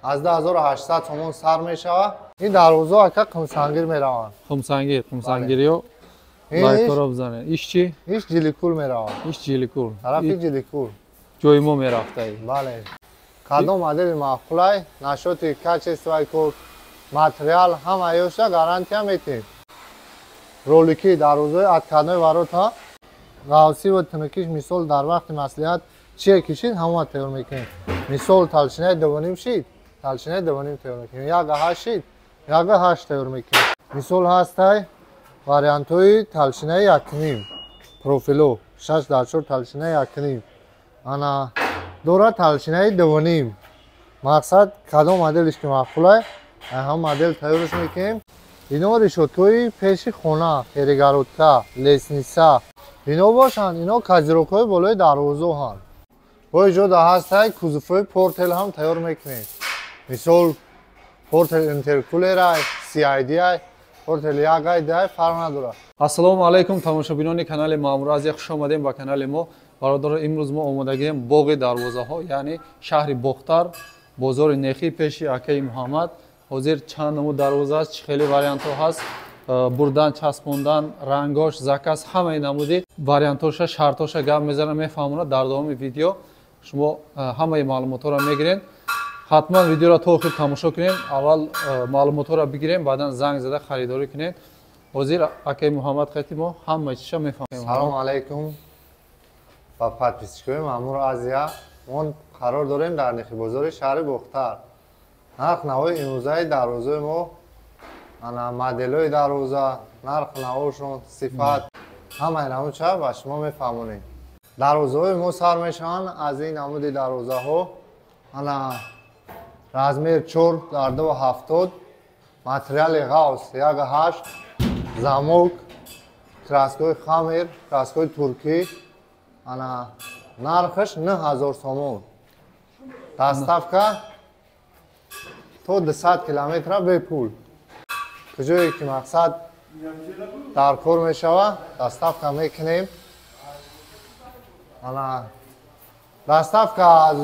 Аз 2800 сомон сар мешавад. Ин дарвозаҳо ака қумсангир мераванд. Қумсангир, қумсангириё лайкҳоро бизанед. Иш чӣ? Иш Ҷиликул меравад. Иш Ҷиликул. Тарафи Ҷиликул. Ҷои мо мерафтаи. Бале. Кадом модели маъқулай, насчёти качествои кор, материал ҳамаёша гарантия метиҳем. Ролики дарвозаҳои откатной ворота ғавсиву тунукиш, мисол дар вақти маслиҳат чие кишид, ҳамона тайёр мекунем. Мисол толщинаи 2,5 шид, толщинаи 2,5 тайёр мекунем. 1,8 шид, 1,8 тайёр мекунем. Мисол ҳастай вариантҳои толщинаи 1,5 профило 6 дар 4 толщинаи 1,5, ана дора толщинаи 2,5. Мақсад, кадом моделиш ки маъқулай, ҳам модел тайёрш мекунем. Ино решёткаҳои пеши хона, перегородка, лестница ино бошанд, ино козырёкҳои болои дарвозаҳанд. Бо иҷода ҳастай кузовҳои портел ҳам тайёр мекунем. Мисол портел интеркулерай, CID-ай, портел ягай, дай, фарқ надорад. Ассалому алайкум, тамошобинони канали Маъмур Азия, хуш омадем ба канали мо. Бародаро, имрӯз мо омодагием боғи дарвозаҳо, яъне шаҳри Бохтар, бозори Нехӣ, пеши акаи Муҳаммад. Ҳозир чанд намуд дарвоза аст, чӣ хеле вариантҳо ҳаст, бурдан, часпондан, рангош, заказ, ҳамаи намуди вариантҳоша, шартҳоша гап мезанам, мефаҳмонад. Дар давоми видео шумо ҳамаи маълумотҳоро мегиред. Ҳатман видеоро то охир тамошо кунем. Аввал маълумотҳоро бигирем, баъдан занг зада харидорӣ кунед. Ҳозир акаи Муҳаммад қайти мо ҳама чизша мефаҳмем. Салом алайкум ба подписчикои Маъмур Азия. Мо қарор дорем дар Нехи бозори шаҳри Бохтар. Нарх навои имрӯзаи дарвозаи мо, ана моделҳои дарвоза, нарх навошон, сифат, ҳамаи намудша ба шумо мефаҳмонем. Дарвозаҳои мо сар мешаванд аз ин намуди дарвозаҳо. Ана размер 4 дар 2,70, материали ғавс 1,8, замок, краскои хамер, краскои туркӣ. Ана нархаш 9000 сомон. Доставка то 200 километра бепул. Куҷое ки мақсад дар кор мешавад, доставка мекунем. Ана доставка аз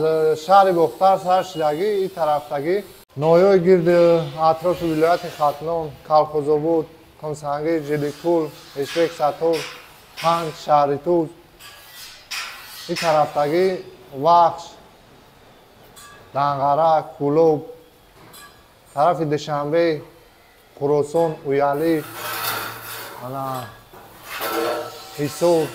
шаҳри Бохтар сар шидагӣ, и тарафтагӣ ноҳияҳои гирди атрофи вилояти Хатлон, Калхозобод, Қумсангир, Ҷиликул, Ишбек, Сатор, Панҷ, Шаҳритуз, и тарафтагӣ Вахш, Данғара, Кӯлоб, тарафи Душанбе, Хуросон, Уялӣ, ана Ҳисор,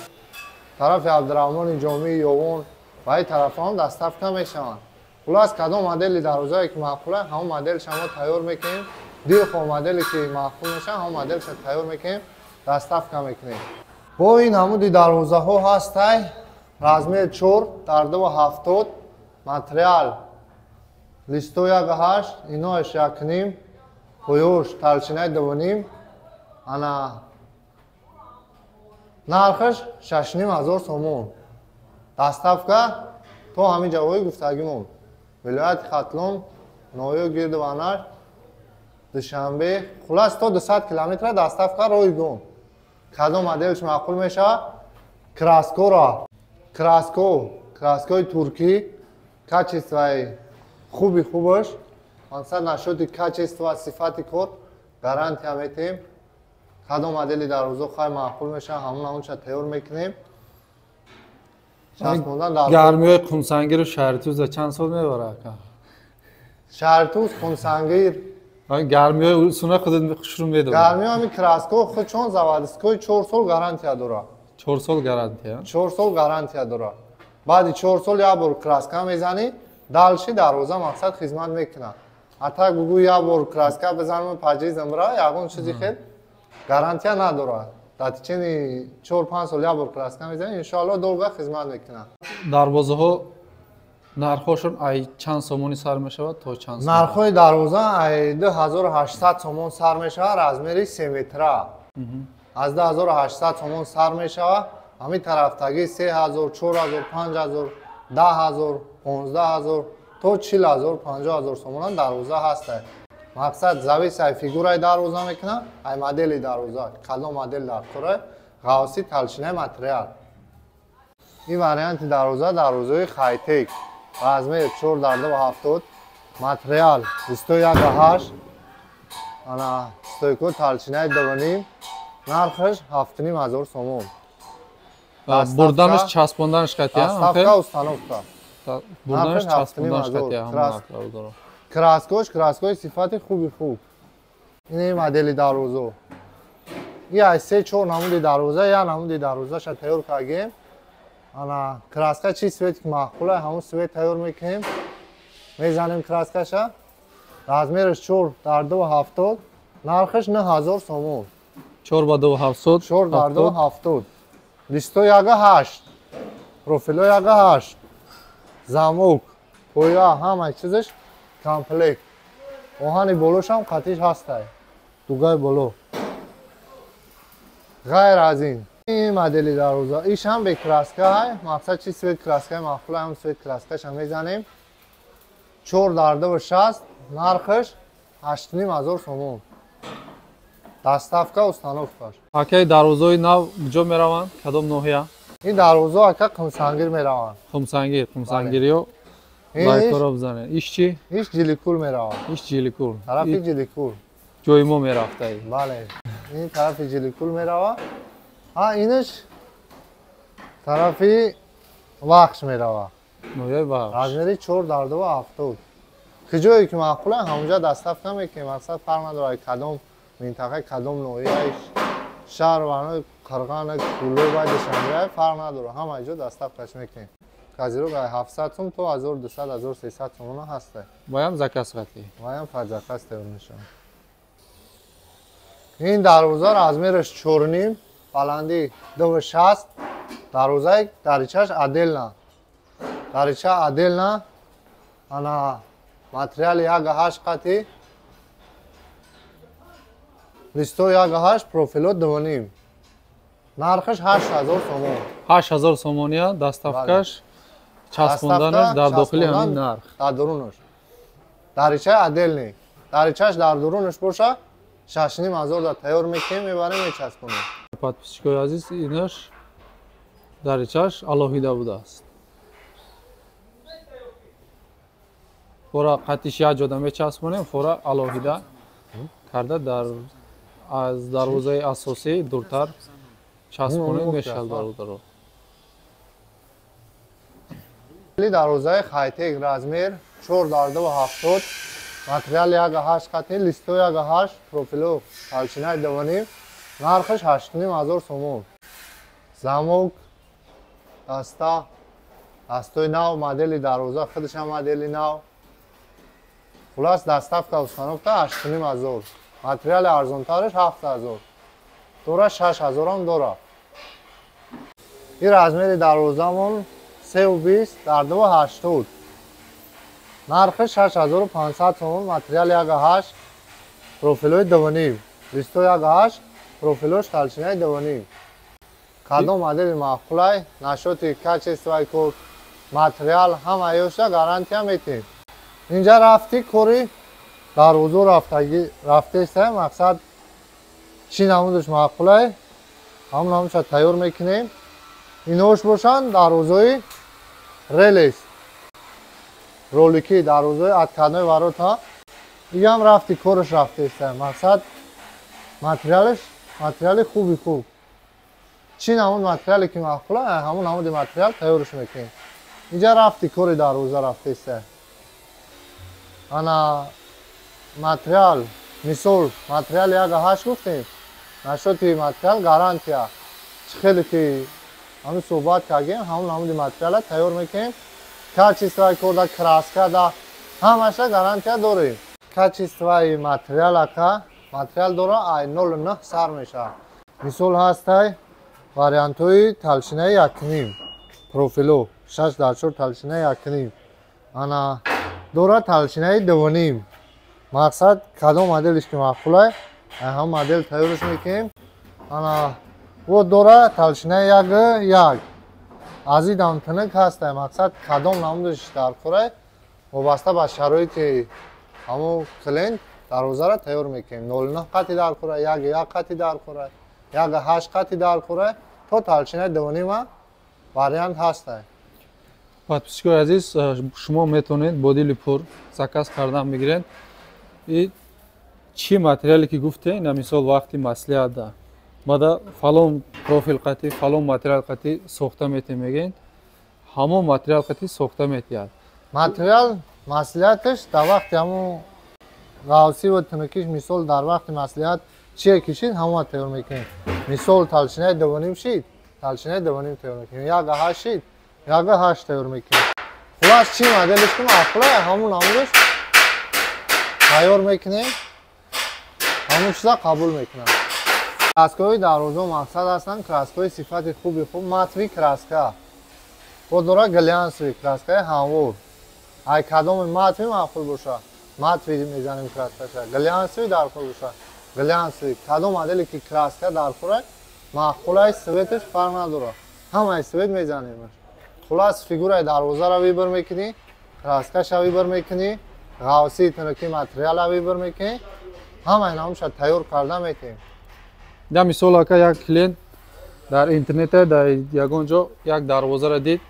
тарафи Абдураҳмони Ҷомӣ, Ёвон ва ин тарафҳоам доставка мешаванд. Хуллас, кадом модели дарвозае ки маъқула, ҳамон моделша мо тайёр мекунем. Дилхоҳ моделе ки маъқул мешавад, ҳамон моделша тайёр мекунем, доставка мекунем. Бо ин намуди дарвозаҳо ҳастай размер 4 дар 2,70, материал листо 1,8, иноаш 1,5, поёш толщинаи 2,5. Ана нархаш 6500 сомон. Доставка то ҳамин ҷавои гуфтагимон, вилояти Хатлон, ноҳияи гирду ванаш, Душанбе, хуллас то 200 километра доставка ройгон. Кадом моделш маъқул мешавад, краскора, краско, краскои туркӣ, качествои хуби хубаш, мақсад насчёти качества, сифати кор гарантия метиҳем. Кадом модели дарвоза хай маъқул мешавад, ҳамон ҳамонша тайёр мекунем. Гармиҳои Қумсангиру Шаҳритуза чанд сол мебара, ака? Шаҳритуз, Қумсангир. Гармиҳои суна худат хушрӯ медонӣ. Гармиҳо ҳами краско худшон заводской 4 сол гарантия дорад. 4 сол гарантия? 4 сол гарантия дорад. Баъди 4 сол як бор краска мезанӣ, дальше дарвоза мақсад хизмат мекунад. А так бугӯ як бор краска бизанам, пажизм бира, ягон чизи хел гарантия надорад. Дар течение 4-5 сол як бор краска мезанӣ, иншоалло, долго хизмат мекунад. Дарвозаҳо нархҳошон ай чанд сомонӣ сар мешавад то чанд? Нархҳои дарвоза ай 2800 сомон сар мешавад. Размери 3 метра аз 2800 сомон сар мешавад. Ҳамин тарафтагӣ 3000, 4000, 5000, 10 000, 15 000 то 40 000, 50 000 сомонан дарвоза ҳастад. Мақсад завис ай фигураи дарвоза мекунад, ай модели дарвоза, кадом модел дар кора, ғавси, толщинаи материал. Ин варианти дарвоза, дарвозаи хайтек, размер 4 дар 2,70. Материал 21,8. Ана стойко толщинаи 2,5. Нархаш 7,5 ҳазор сомон. Бурданаш часпонданаш қатия? Доставка, установка. Бурданаш часпонданаш қатия ҳамон нарх бародаро. Краскош краскои сифати хуби хуб. Ин модели дарвозо. Я се чор намуди дарвоза, я намуди дарвозаша тайёр кардем. Ана краска чи цвет ки маъқула, ҳамон цвет тайёр мекунем. Мезанем краскаша. Размераш 4 дар 2,70, нархаш 9000 сомон. 4 ба 2,70. 4 дар 2,70. Листо 1,8. Профило 1,8. Замок, поя, ҳама чизаш комплект. Оҳани болошам қатиш ҳастай. Дугай боло. Ғайр аз ин, ин модели дарвоза, иш ҳам бе краска ҳай, мақсад чи цвет краскаи маъқула, ҳам цвет краскаша мезанем. 4 дар 2,60, нархаш 8,5 ҳазор сомон. Доставка, установкаш. Акаи, дарвозаҳои нав куҷо мераванд? Кадом ноҳия? Ин дарвозаҳо, ака, Қумсангир мераванд. Қумсангир, Қумсангириё лайкҳоро бизанед. Иш чӣ? Иш Ҷиликул мераванд. Иш Ҷиликул. Тарафи Ҷиликул. Ҷои мо мерафтаи. Бале. Ин тарафи Ҷиликул меравад. А инаш тарафи Вахш меравад. Ноҳияи Вахш. Размери 4 дар 2,70. Куҷое ки маъқула, ҳамонҷа доставка мекунем. Мақсад фарқ надорад кадом минтақа, кадом ноҳияи шаҳр, ванои Қирғана, Кӯлоб ва Душанбе фарқ надорад. Ҳама ҷо доставкаш мекунем. Козырёк ай 700 сум то 1200, 1300 сомона ҳаста. Ваям заказ қатӣ. Ваям под заказ тайёр мешавад. Ин дарвоза размераш 4,5, баландӣ 2,60. Дарвозаи даричаш отдельно. Дарича отдельно. Ана материали 1,8 қатӣ. Листо 1,8, профило 2,5. Нархаш 8000 сомон. 8000 сомония, доставкаш, часпонданаш дар дохили ҳамин нарх. Дар дурунаш. Даричаи отдельный. Даричаш дар дурунаш боша, 6,5 ҳазор да тайёр мекунем, мебарем, мечаспонем. Подписчикои азиз, инаш даричаш алоҳида будааст. Фора қатиш як ҷода мечаспонем, фора алоҳида карда дар аз дарвозаи асосӣ дуртар часпонем мешавад, бародаро. Дарвозаи хайтек размер 4 дар 2,70, материал 1,8 қатӣ, листо 1,8, профило толщинаи 2,5, нархаш 8,5 ҳазор сомон. Замок, даста, дастои нав, модели дарвоза худашам модели нав. Хулас, доставка, установка 8,5 ҳазор. Материали арзонтараш 7000. Дора 6000-ам дора. Ин размери дарвозамон 3,20 дар 2,80. Нархи 6500 сомон, материали 1,8, профилои 2,5. Листо 1,8, профилош толщинаи 2,5. Кадом модели маъқулай, насчёти качествои кор, материал ҳама ёша гарантия метиҳем. Инҷа рафти кори дарвозо рафтаги рафтеста, мақсад чӣ намудаш маъқулай, ҳамон намудша тайёр мекунем. Инош бошанд дарвозои релес. Ролики дарвозои откатной ворота. Иам рафти кораш рафтеста. Мақсад материалаш материали хуби хуб. Чӣ намуд материале ки маъқула, ҳамон намуди материал тайёрш мекунем. Инҷа рафти кори дарвоза рафтеста. Ана материал, мисол, материали 1,8 гуфтем. Насчёти материал гарантия. Чӣ хеле ки ҳамин суҳбат кардем, ҳамон намуди материала тайёр мекунем. Качествои корда, краска да ҳамаша гарантия дорем. Качествои материал, ака, материал дора ай 0,9 сар мешавад. Мисол, ҳастай вариантҳои толщинаи 1,5, профило 6 дар 4, толщинаи 1,5. Ана дора толщинаи 2,5. Мақсад кадом моделиш ки маъқулай, ҳамон модел тайёрш мекунем. Ана во дора толщинаи 1,1. Аз идам тинак ҳастай. Мақсад кадом намудаш дар корай, вобаста ба шароити ҳамон клиент дарвозаро тайёр мекунем. 0,9 қати дар кора, 1,1 қати дар кора, 1,8 қати дар кора, то толщинаи 2,5 вариант ҳастай. Подписчикои азиз, шумо метавонед бо дили пур заказ кардан бигиред. И чӣ материале ки гуфте, ина мисол вақти маслиҳат мада фалон профил қати, фалон материал қати сохта метем мегӯед, ҳамон материал қати сохта метиҳад. Материал маслиҳаташ дар вақти ҳамон ғавсиву тунукиш, мисол дар вақти маслиҳат чие кишид, ҳамон тайёр мекунем. Мисол толщинаи 2.5 шид, толщинаи 2.5 тайёр мекунем. 1.8 шид, 1.8 тайёр мекунем. Хулас чӣ моделиш ки маъқула, ҳамон намудаш тайёр мекунем, ҳамон чиза қабул мекунам. Краскаҳои дарвоза мақсад ҳастанд краскаҳои сифати хуби хуб, матви краска. Бо дора глянсовый краскаи ҳамвор. Ай кадоми матви маъқул боша, матви мезанем краскаша. Глянсовый дархӯр боша, глянсовый. Кадом моделе ки краска дархӯрад, маъқулаи цветаш фарқ надорад. Ҳамаи цвет мезанем. Хулас фигураи дарвозаро выбор мекунӣ, краскаша выбор мекунӣ, ғавсии тунукӣ материала выбор мекунӣ, ҳамаи намуша тайёр карда метиҳем. Да мисол ака як клиент дар интернете дар ягон ҷо як дарвозаро дид,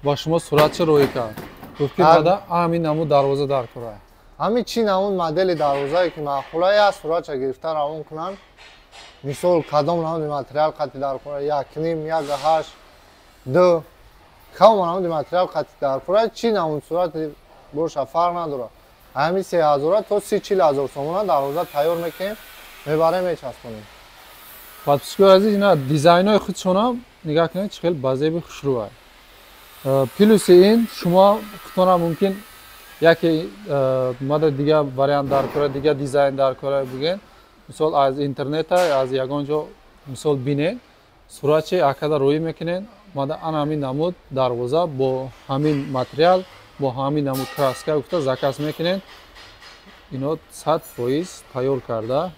ба шумо суратча роҳӣ кард. Гуфт ки мада ҳамин намуд дарвоза дар кора. Ҳамин чӣ намуд модели дарвозае ки маъқула аст, суратча гирифта равон кунанд. Мисол кадом намуди материал қати дар кора, 1.5, 1.8, 2, кадом намуди материал қати дар кора, чӣ намуд сурати боша фарқ надорад. Ҳамин 3000 то 30-40 ҳазор сомона дарвоза тайёр мекунем, мебарем, мечаспонем. Подписчикои азиз, ина дизайнҳои худшонам нигоҳ кунед, чӣ хел базеби хушрӯ. Плюси ин шумо худтонам мумкин яке мада дига вариант дар кора, дига дизайн дар кора бигӯед. Мисол аз интернета, аз ягон ҷо мисол бинед, суратчи акада рӯӣ мекунед, мада ана ҳамин намуд дарвоза бо ҳамин материал, бо ҳамин намуд краска гуфта заказ мекунед. Ино 100% тайёр карда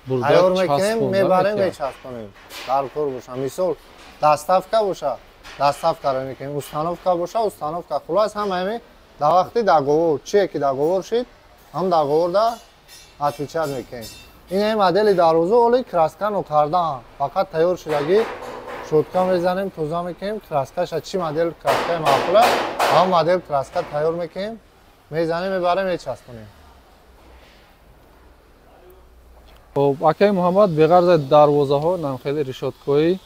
тайёр мекунем, мебарем, мечаспонем. Дар кор боша, мисол доставка боша, доставкаро мекунем, установка боша, установка. Хулас ҳама дар вақти договор, чие ки договор шид, ҳам договорда отвечать мекунем. Ин модели дарвоза оли краска нокардаам, фақат тайёр шудагӣ щётка мезанем, тоза мекунем, краскаша чӣ модел краскаи маъқула, ҳам модел краска тайёр мекунем, мезанем, мебарем, мечаспонем. Хоб, акаи Муҳаммад, беғарз аз дарвозаҳо нам хеле решоткаҳои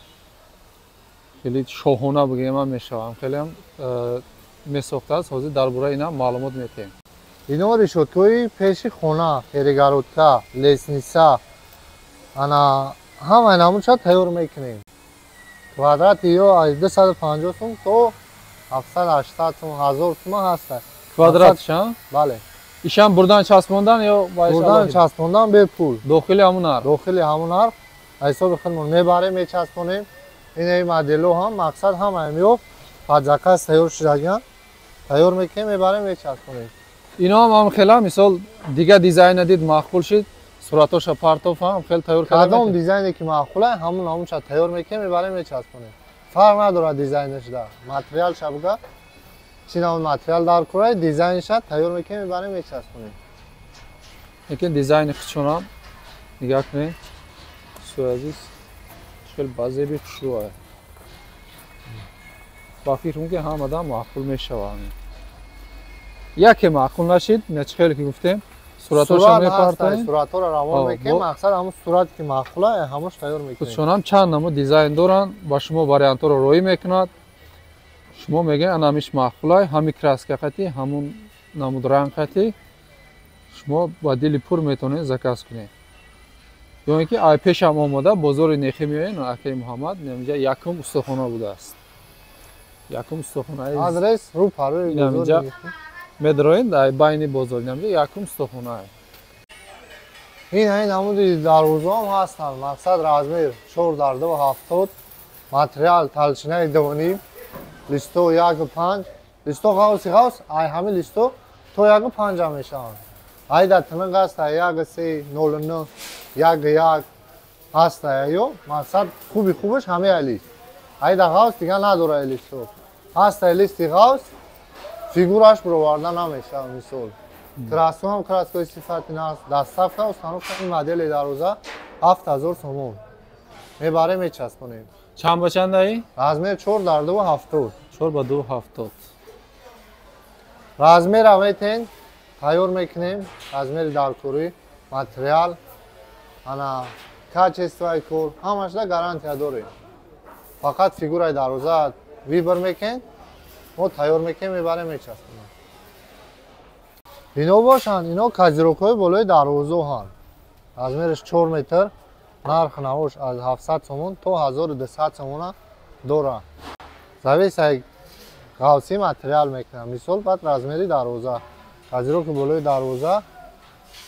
хеле шоҳона бигӯем ҳам мешавад, хеле ҳам месохтааст. Ҳозир дар бораи ина маълумот метиҳем. Ино решоткаҳои пеши хона, перегородка, лестница, ана ҳамаи намудша тайёр мекунем. Квадрати ё аз 250 сум то 700-800 сум, 1000 сум ҳаст. Квадратша? Бале. Ишам бурдан часпондан ё бурдан часпондан бепул. Дохили ҳамун нарх. Дохили ҳамун нарх. Аз ҳисоби худмон мебарем, мечаспонем. Ин моделҳо ҳам мақсад ҳамаем ё под заказ тайёр шудагиан. Тайёр мекунем, мебарем, мечаспонем. Ино ҳам хела мисол дига дизайна дид маъқул шид, суратоша партоф ҳам хел тайёр карда. Кадом дизайне ки маъқула, ҳамун ҳамунша тайёр мекунем, мебарем, мечаспонем. Фарқ надорад дизайнашда, материалша буга. Чӣ намуд материал дар кора, дизайнша тайёр мекунем, мебарем, мечаспонем. Лекин дизайни худшонам нигоҳ кунед, дӯстои азиз, хел базеби хушрӯ. Ба фикр ки ҳамадан маъқул мешавад. Яке маъқул нашид, не чӣ хеле ки гуфтем, суратҳоша мепартоем, суратҳоро равон мекунем, мақсад ҳамун сурате ки маъқула, ҳамонш тайёр мекунем. Худшонам чанд намуд дизайн доранд, ба шумо вариантҳоро роӣ мекунад. Шумо мегӯед ана ҳамиш маъқулай, ҳами краска қати, ҳамун намуд ранг қати, шумо ба дили пур метавонед заказ кунед. Ё ин ки ай пешам омода бозори Нехӣ меоед, акаи Муҳаммад инҷа якум устохона будааст. Якум устохонаи адрес рӯ парои бозори Нехӣ медроед, ай байни бозор инҷа якум устохонае. Ин ҳамин намуди дарвозаҳам ҳастанд. Мақсад размер 4x2.70, материал толщинаи 2.5, листо 1.5, листо ғавси ғавс, ай ҳамин листо то 1.5 мешаванд. Ай дар тинық ҳаст, 1.3, 0.9, 1.1 ҳаст ё мақсад хуби хубаш ҳамаи лист. Ай дар ғавс дига надора листо. Ҳаст листи ғавс, фигураш бароварда намешавад мисол. Краскаам краскаи сифати наст, доставка, установка ин модели дарвоза 7000 сомон. Мебарем, мечаспонем. Чанд ба чанд ай? Размер 4 дар 2,70. 4 ба 2,70. Размер метен, тайёр мекунем, размери даркорӣ, материал, ана качествои кор, ҳамашда гарантия дорем. Фақат фигураи дарвоза выбор мекунем, мо тайёр мекунем, мебарем, мечаспонем. Ино бошанд, ино козирокҳои болои дарвозаҳанд. Размераш 4 метр, нарх навош аз 700 сомон то 1200 сомона дорад. Зависай ғавси материал мекунам. Мисол баъд размери дарвоза. Козироки болои дарвоза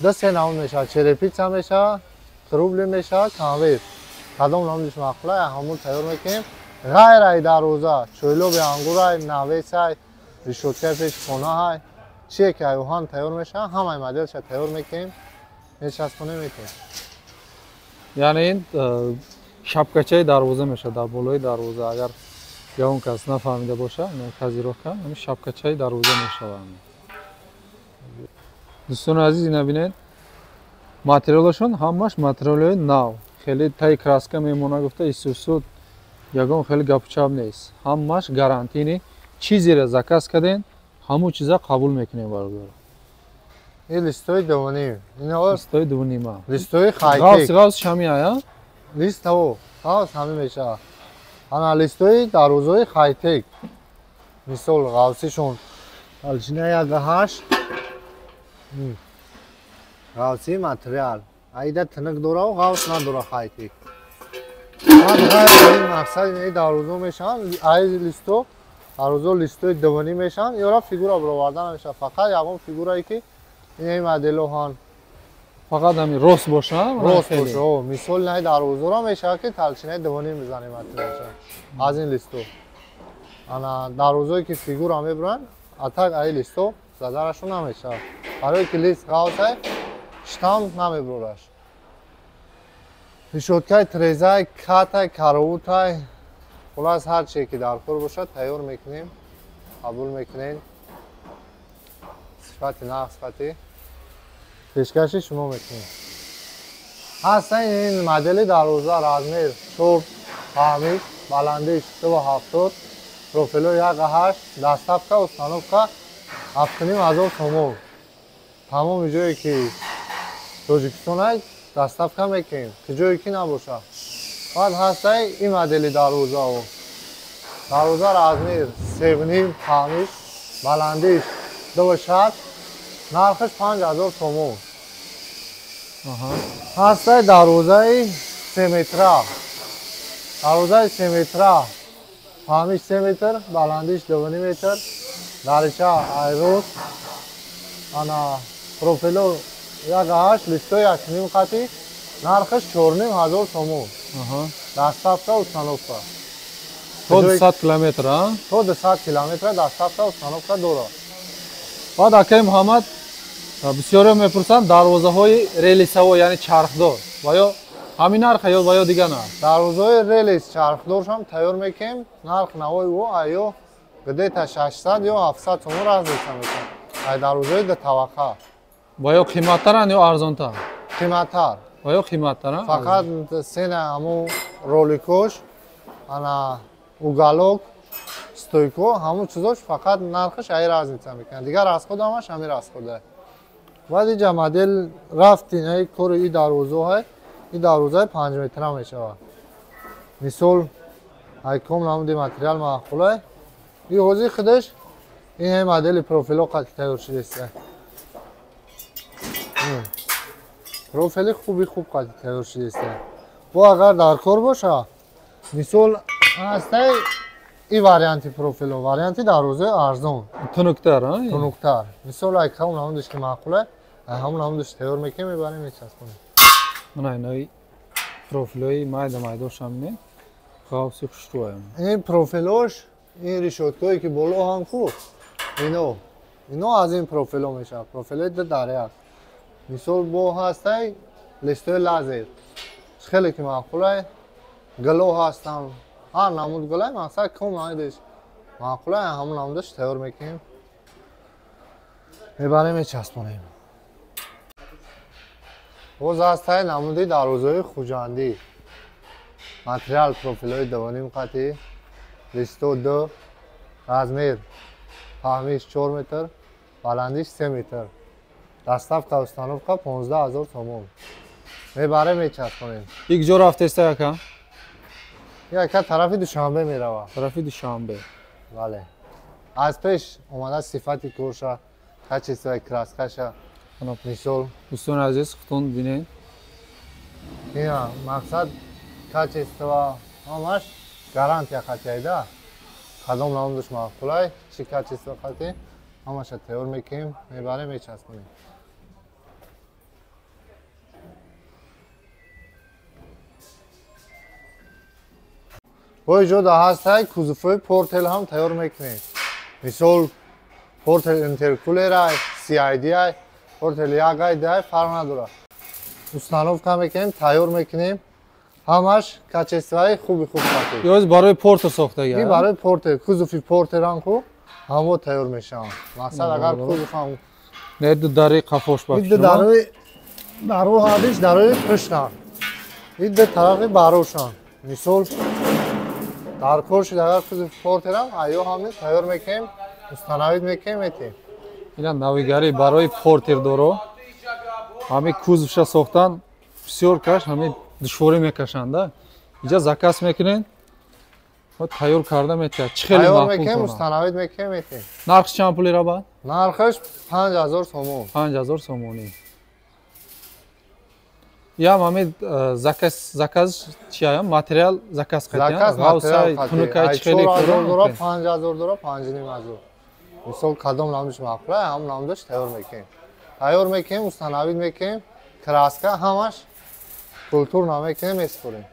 ду се намуд мешавад. Черепица мешавад, круглый мешавад, конверт. Кадом намудиш маъқула, ҳамон тайёр мекунем. Ғайр ай дарвоза, чойлоби ангурай, навесай, решёткаи пеши хонаҳай, чие ки ай оҳан тайёр мешавад, ҳамаи моделша тайёр мекунем, мечаспонем, метем. Яъне ин шапкачаи дарвоза мешавад, дар болои дарвоза. Агар ягон кас нафаҳмида боша, козирёвка, ҳамин шапкачаи дарвоза мешавад. Дӯстони азиз, ина бинед, материалашон ҳамаш материалҳои нав. Хеле таи краска мемона гуфта исусуд ягон хеле гапу чап нест. Ҳамаш гарантини. Чизеро заказ карден, ҳамун чиза қабул мекунем бародар. Ин листои дувним. Ино листои дувнима. Листои хайтек. Ғавс ғавс шами ая? Лист ҳо, ғавс ҳами мешавад. Ана листои дарвозаи хайтек. Мисол ғавсишон толщина 1,8. Ғавси материал. Айда тинук дора ва ғавс надора хайтек. Баъд ғайр ин мақсад ин дарвоза мешаванд, ай листо дарвоза листои дувним мешаванд, ёра фигура бароварда намешавад. Фақат ягон фигурае ки ин моделҳо фақат ҳамин рост боша, рост боша. Мисол най дарвозаро мешавад ки толщинаи дувним бизанем материалша аз ин листо. Ана дарвозае ки фигура мебуранд, атак ай листо задарашон намешавад. Барое ки лист ғавсай, штамп намебураш. Решёткаи трезай, катай, караутай, хулас ҳар чие ки дар кор бошад тайёр мекунем, қабул мекунем. Сифати нағз сифати пешкаши шумо мекунем. Ҳастан ин модели дарвоза размер 4 паҳмиш, баландиш 2,70, профило 1,8, доставка, установка 7,5 сомон. Тамоми ҷое ки Тоҷикистон аст доставка мекунем, ки ҷое ки набошад. Баъд ҳастай ин модели дарвозао. Дарвоза размер 3,5 паҳмиш, баландиш 2,60, нархаш 5000 сомон. Ҳастай дарвозаи 3 метра. Дарвозаи 3 метра, паҳмиш 3 метр, баландиш 2,5 метр, дарича айрос, ана профило 1,8, листо 1,5 қати, нархаш 4,5 сомон. Доставка, установка. То 200 километр, а? То 200 километр доставка, установка дорад. Баъд акаи Муҳаммад, бисёриҳо мепурсанд дарвозаҳои релисаво, яъне чархдор, ва ё ҳамин нарха ё ва ё дигар нарх? Дарвозаҳои релис чархдоршам тайёр мекунем, нарх навои ӯ аю где-то 600 ё 700 сомон разница мекунад. Ай дарвозаҳои ду табақа. Ва ё қиматтаранд ё арзонтар? Қиматтар. Ва ё қиматтар? Фақат сена ҳамун роликош, ана уголок, стойко, ҳамун чизош фақат нархаш ай разница мекунад. Дигар расход ҳамаш ҳамин расхода. Баъд инҷа модел рафтин, ай кори и дарвозаҳай, и дарвозаи 5 метра мешавад. Мисол ай ком намуди материал маъқулай. И ҳозир худаш ин ҳай модели профило қати тайёр шудааст. Профили хуби хуб қати тайёр шудааст. Бо агар дар кор боша, мисол ҳастай и варианти профило, варианти дарвозаи арзон. Тунуктар, а? Тунуктар. Мисол ай кам намудиш ки маъқулай, ҳамун намудиш тайёр мекунем, мебарем, мечаспонем. Мана инои профилои майда майдошам не? Ғавси хушрӯям. Ин профилош, ин решёткое ки боло ҳам хуб, ино аз ин профило мешавад. Профилои ду дар як. Мисол бо ҳастай листои лазер. Хеле ки маъқулай, гило ҳастам. Ҳар намуд гилай, мақсад ком намудиш маъқулай, ҳамун намудиш тайёр мекунем. Мебарем, мечаспонем. Боз ҳастай намуди дарвозаи Хуҷандӣ. Материал профилҳои 2.5 қатӣ, листо 2, размер паҳмиш 4 метр, баландиш 3 метр. Доставка установка 15 000 сомон. Мебарем, мечаспонем. Ик ҷо рафтеста ака? Яка тарафи Душанбе мерава. Тарафи Душанбе. Бале. Аз пеш омада сифати корша, качествои краскаша. Мисол. Дӯстони азиз, худтон бинед. Ина мақсад качество ҳамаш гарантия қатиайда. Кадом намудаш маъқулай, чӣ качество қатӣ, ҳамаша тайёр мекунем, мебарем, мечаспонем. Бо иҷода ҳастай кузовҳои портел ҳам тайёр мекунем. Мисол портел интеркулерай, CID-ай, портел 1-ай, 2-ай фарқ надорад. Установка мекунем, тайёр мекунем. Ҳамаш качествои хуби хуб қатӣ. Ёз барои портер сохтага. Ин барои портер, кузови портерам ку ҳамо тайёр мешаванд. Мақсад агар кузов ҳам не ду дари қафош ба. Ин ду дарои даро ҳадиш дарои пуштан. Ин ду тарафи барошан. Мисол дар кор шуд агар кузови портерам айё ҳамин тайёр мекунем, установить мекунем, метем. Ина навигарӣ барои портер доро. Ҳамин кузовша сохтан бисёр каш ҳамин душворӣ мекашанд. Инҷа заказ мекунед, тайёр карда метиҳад. Чӣ хеле маъқул мекунем, установить мекунем, метем. Нархш чанд пули рабад? Нархаш 5000 сомон. 5000 сомонӣ. Ям ҳамин заказ чия? Материал заказ қатиян? Заказ материал қатиян. 4000 дора, 5000 дора, 5500. Мисол кадом намудаш маъқул, ҳам намудаш тайёр мекунем. Тайёр мекунем, установить мекунем, краска ҳамаш культур намекунем, меспорем.